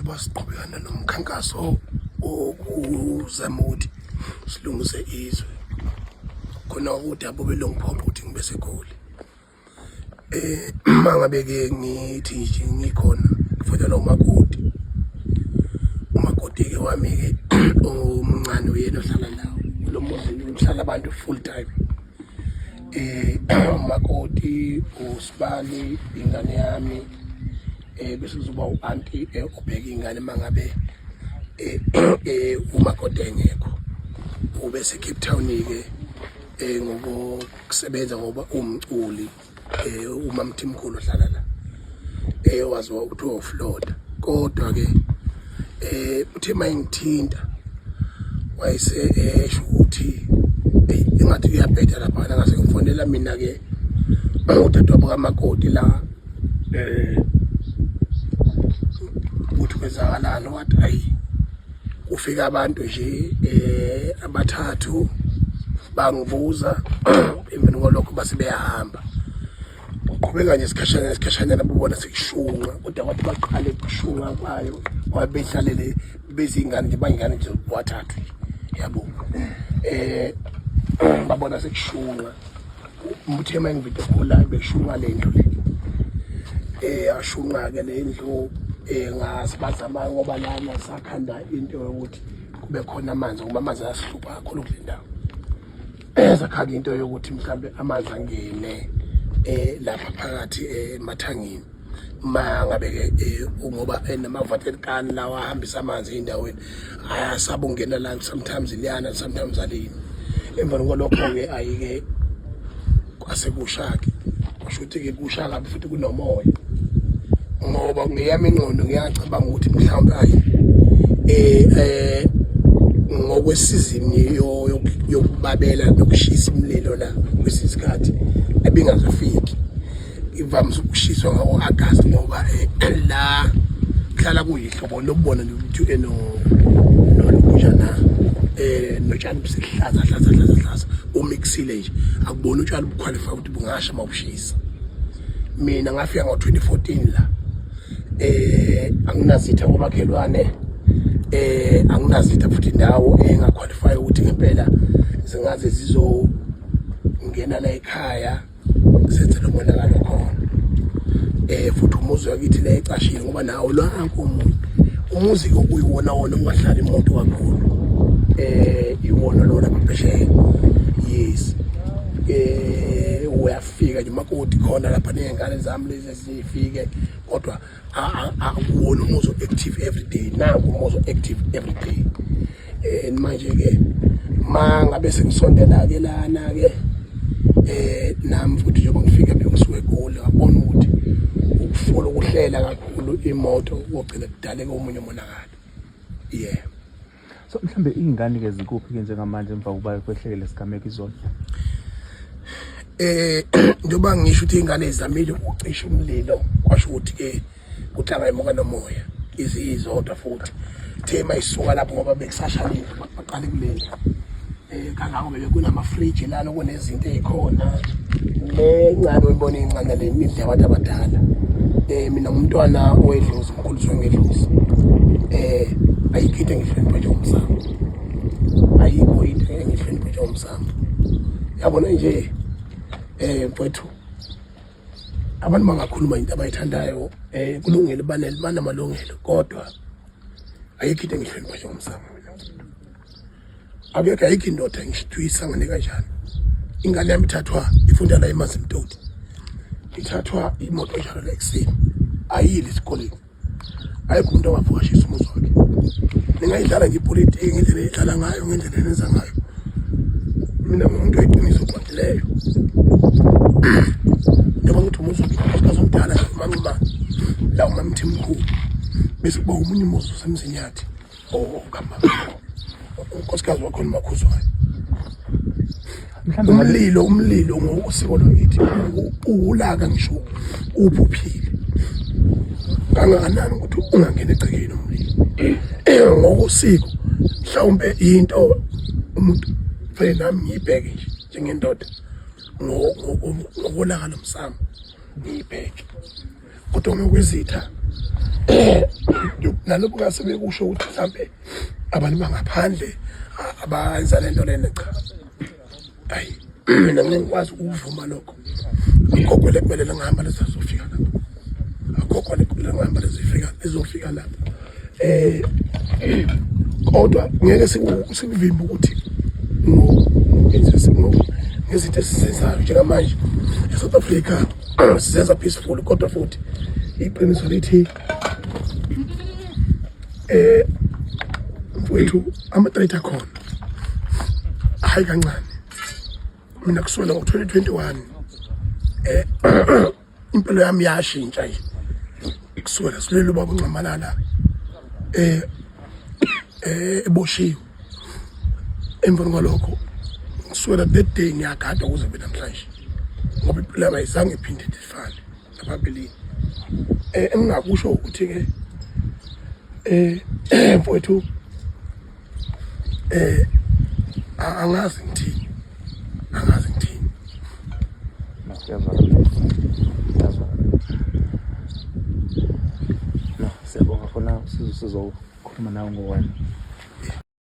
Njengoba siqhubeka nomkhankaso wokuzama ukuthi silungise izwe, khona udaba obelungiphoqa ukuthi ngibe seGoli. Uma ngabe-ke ngithi nje ngikhona ngifonelwa umakoti, umakoti-ke wami-ke omncane uyena ohlala nawo kulo muzi uhlala abantu full time. Umakoti usibali ingane yami bese kuzoba u-anti obheka ingane mangabe umakoti engekho. Ubese Cape Town-ke ngokusebenza ngoba uwumculi uMamthimkhulu ohlala la waziwa ukuthiwa uFloda. Kodwa-ke uthe mayengithinta wayese esho ukuthi engathi uyabheda laphana, ngase ngifonela mina-ke udadewabo kamakoti la ukuthi kwenzakalani, wathi ayi kufika abantu nje abathathu bangibuza, emveni kwalokho base beyahamba. Kuqhubeka nje isikhashana isikhashanyana bubona sekushunqa, kodwa kwathi baqale ukushunqa kwayo ngoba behlalele bezingane nje bayingane nje wathathu nje yabo, babona sekushunqa. Uthe uma ngividiyo call beshunqa le ndlu le, yashunqa-ke le ndlu, ngase bazama ngoba lana sakhanda into yokuthi kube khona amanzi ngoba amanzi ayasihlupha kakhulu kule ndawo. Sakhanda into yokuthi mhlambe amanzi angene lapha phakathi emathangini, ma ngabe-ke ngoba enama-water can lawa ahambisa amanzi ey'ndaweni ayasaba ukungena la, sometimes liyana sometimes alini. Emveni kwalokho-ke ayike kwase kusha-ke, kusho ukuthi-ke kusha kabi futhi kunomoya, ngoba ngeyami ingqondo ngiyacabanga ukuthi mhlawumbe ayi ngokwesizini yokubabela nokushisa imililo la kwesinye isikhathi ebingakafiki, ivamise ukushiswa ngawo-Agasti ngoba la kuhlala kuyihlobo nokubona nje ukuthi nolokhunjana notshani busehlaza hlaza hlaza hlaza umixile nje, akuboni utshani buqualify ukuthi bungasha uma bushisa. Mina ngafika ngo-2014 la, anginazitha komakhelwane, anginazitha futhi indawo engaqualify ukuthi ngempela zingaze zizongena la ekhaya senze lo monakalo khona. Futhi umuzi wakithi la ecashile ngoba nawo lwanku omunye umuzi ke okuyiwona wona ungahlali umuntu kakhulu, iwona lona phesheya. Yes, uyafika nje umakoti khona lapha ney'ngane zami lezi ezifike, kodwa akuwona umuzi o-active every day, nanku umuzi o-active every day. Manje-ke ma ngabe sengisondela-ke lana-ke nami futhi njengoba ngifika bengisuke eGoli, ngabona ukuthi ukufuna ukuhlela kakhulu imoto kogcina kudaleka omunye umonakalo. Yeah. So mhlambe iy'ngane-ke zikuphi-ke njengamanje emva kokuba kwehleke lesigameko izolo? Njengoba ngisho ukuthi iy'ngane zizamile ukucisha umlilo, kwasho ukuthi-ke kuhlanga imuka nomoya izizodwa futhi the mayisuka lapho ngoba bekusasha lendlu baqale kulendlu kangako bebe kunamafriji lana kunezinto ey'khona le ncane uyibona incane le indlu yabantu abadala. Mina ngumntwana wedlozi, ngikhuliswe ngedlozi, ayikho into engihlonipha njengomsamo, ayikho into engihlonipha njengomsamo. Yabona nje mfowethu, abantu bangakhuluma into abayithandayo, kulungile, banamalungelo, kodwa ayikho into engihlonipha njengomsamo mina. Akekho, ayikho indoda engishithwisa ngane kanjani. Ingane yami ithathwa ifunda la eMazimtoti, ithathwa imoto njalo la ekuseni ayile esikoleni. Ayikho umuntu ongavuka ashise umuzi wakhe. Ningayidlala nje ipolitiki ngendlela eyidlala ngayo, ngendlela enenza ngayo. Mina ngumuntu oyiqiniso oqondileyo. Njengoba ngithi umuzi wakhe unkosikazi omdala uMaNxumalo la uMaMthimkhulu, bese kuba omunye umuzi osemzinyathi unkosikazi wakhona uMakhuzwayo. Umlilo, umlilo ngosiko lwakithi uwulaka ngisho uphuphile kangakanani ukuthi ungangena egcekeni umlilo ngokosiko. Mhlawumbe into umuntu fanele nami ngiyibheke nje njengendoda ngokolaka lomsamo ngiyibheke, kodwa ngokwezitha Nalokhu kase bekusho ukuthi mhlambe abantu bangaphandle abayenza lento lena, cha, hayi, mina ngeke ngikwazi ukuvuma lokho. Akukho kwelekwele lengihamba lezazofika lapho, akukho kwelekwele lengihamba lezifika lezofika lapho. Kodwa ngeke sikuvimbe ukuthi ngezinto esizenzayo njengamanje eSouth Africa sizenza peaceful, kodwa futhi iqiniso lithi, mfowethu, ama-threat akhona, hayi kancane. Mina kusukela ngo-2021 impilo yami yashintsha nje, kusukela silwela ubaba uNxamalala eboshiwe. Emveni kwalokho, kusukela that day ngiyagada kuze kube namhlanje, ngoba impilo yami ayizange iphinde ifane nababilini. Engingakusho ukuthi-ke, mfowethu, angazi ngithini, angazi ngithini. Kuyazwakala, kuyazwakala. No, siyabonga khona, sizokhuluma nawe ngo-1.